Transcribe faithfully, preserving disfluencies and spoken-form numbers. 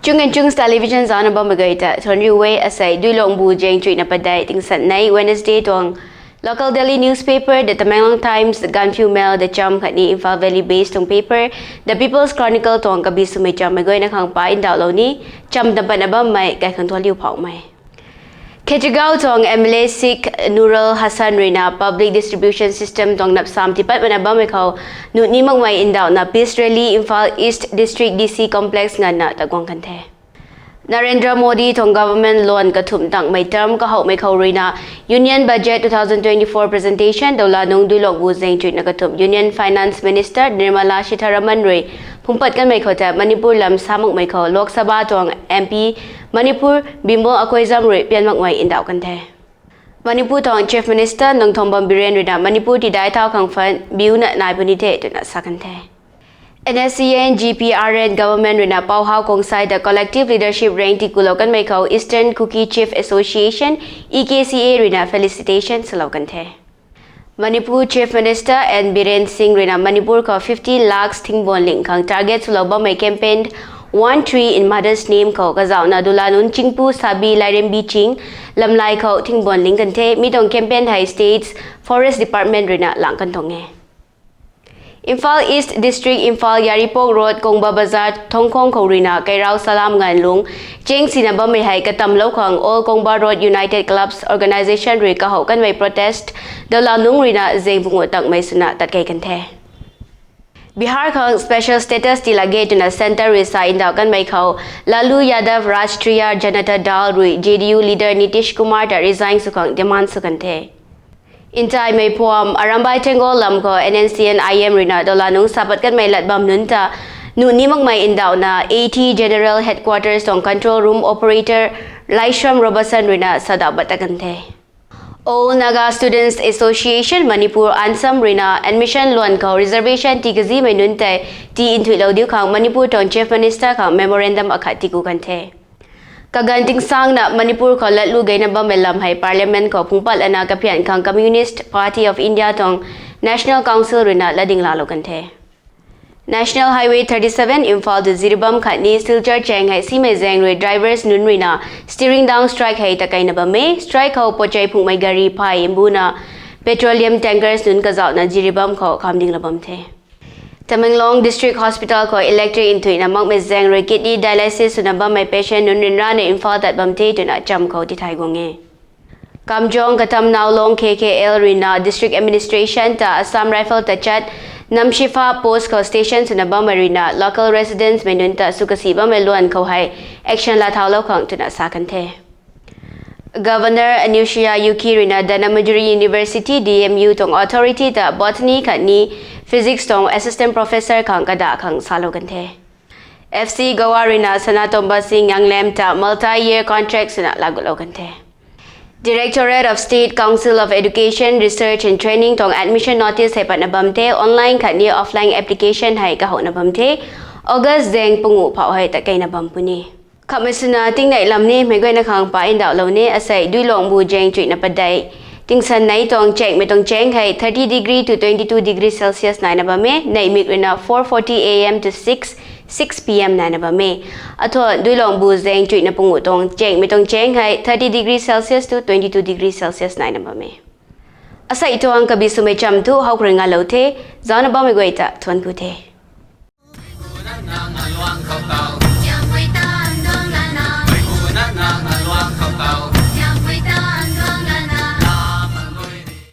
Chung and Chungs Television zana bammei guay ta thuanriu e. Asei Duilongbu zaeng chuihna padeih tingsan nei Wednesday tuang local daily newspaper The Tamenglong Times, The Gaanphiu Mail, The Cham khatni Imphal Valley based tuang paper The People's Chronicle tuang kabi swmei chammei guayna khang pa ndauhlou ni. Cham tam patna bammei kai khang thuanliu phauhmei. Khezhagaon tuang M L A seat Nurul Hassan ruina public distribution system tuang napsam tipat mana bammei khou nuh ni makmei ndauhna peace rally Imphal East District D C complex nganvna ta guang kan the. Narendra Modi tuang government luan kathumh tangmei term kahouhmei khou ruina Union Budget two thousand twenty-four presentation doula nungc Duilongbu zaeng chuihna kathumh Union Finance Minister Nirmala Sitharaman rui phungpat kanmei khou ta Manipur lam sa makmei khou Lok Sabha tuang M P Manipur Bimol Akoijam rui pian makmei ndauh kan the. Manipur tuang Chief Minister Nongthombam Biren ruina Manipur tidai thau khang phaan biuna nai puni the twna sa kan the. N S C N G P R N government ruina Pauhao Khongsai ta collective leadership rank tikulou kanmei khou Eastern Kuki Chief Association, E K C A ruina felicitation salou kan the. Manipur Chief Minister N Biren Singh ruina Manipur khou fifty lakhs thingbuan ling khang target swlou bammei campaign One Tree in Mother's Name khou kazauhna dula nunc Chingpu Sabi Lairembi Ching lamlai khou thingbuan ling kan the. Mi tuang campaign hei States Forest Department ruina lang kan tuang e. Imphal East District, Imphal Yairipok Road, Kongba Bazar, Thongkhong khou ruina Keirao Salam Nganlung cheng sina bammei hei katamlou khang All Kongba Road United Clubs Organisation rui kahouh kanmei protest doula nungc ruina zaeng pungu tangmei swna tatkei kan the. Bihar khang special status tiilage twna centre rui sa ndauh kanmei khou Lalu Yadav Rashtriya Janata Dal rui J D U leader Nitish Kumar ta resign sw khang demand sw kan the. Ntaimei phuam Arambai Tenggol lam khou N N C N I M ruina doula nungc sapat kanmei lat bam nunc ta nuh ni makmei ndauhna A T General Headquarters tuang control room operator Laishram Robertson ruina sadauh bat ta kan the. All Naga Students Association Manipur, ANSAM ruina admission luan khou reservation tii kazimei nunc tei tii nthuilou diu khang Manipur tuang Chief Minister khang memorandum akhat tiku kan the. Kaganv tingsangna Manipur khou latlu geyna bammei lam hei Parliament khou phungpat lana kaphian khang Communist Party of India tuang National Council ruina latding laalou kan the. National Highway thirty-seven Imphal to Jiribam khatni Silchar cheng hei simei zaeng rui drivers nunc ruina steering down strike hei takeina bam e. Strike khou pochei phungmei gari phay mbuna petroleum tankers nunc kazauhna Jiribam khou khamdinglou bam the. Tamenglong District Hospital khou electric nthuihna makmei zaeng rui kidney dialysis swna bammei patient nunc ryanrana Imphal tat bam the twna cham khou tithay guang e. Kamjong Katam Naulong K K L ruina District Administration ta Assam Rifle ta chat Namshifa post khou station swna bammei ruina local residents mei nunc ta sw kasi bammei luan khou hei action laa thaulou khang twna sa kan the. Governor Anusuiya Uikey ruina Dhanamanjuri University, D M U tuang authority ta botany khatni physics tuang assistant professor khang kadah khang salou kan the. F C Goa ruina Sanatomba Singh Nganglem ta multi-year contract swna laagutlou kan the. Directorate of State Council of Education, Research and Training tuang admission notice hei patna bam the. Online khatni offline application hei kahouhna bam the. August zaeng pungu phauh hei takeina bam puni. Khamhmei swna tingnei lam ni meic guayna khang pa ndauhlou ni. Asei Duilongbu zaeng chuihna padeih tingsan nei tuang chengmei tuang cheng hei thirty degree to twenty-two degree Celsius naina bam e. Neihmik ruina four forty A M to six, six P M naina bam e. Athuan Duilongbu zaeng chuihna pungu tuang chengmei tuang cheng hei thirty degree Celsius to twenty-two degree Celsius naina bam e. Asei tuang kabi swmei cham thu howkhrui ngalou the. Zaucna bammei guay ta thuanc ku the.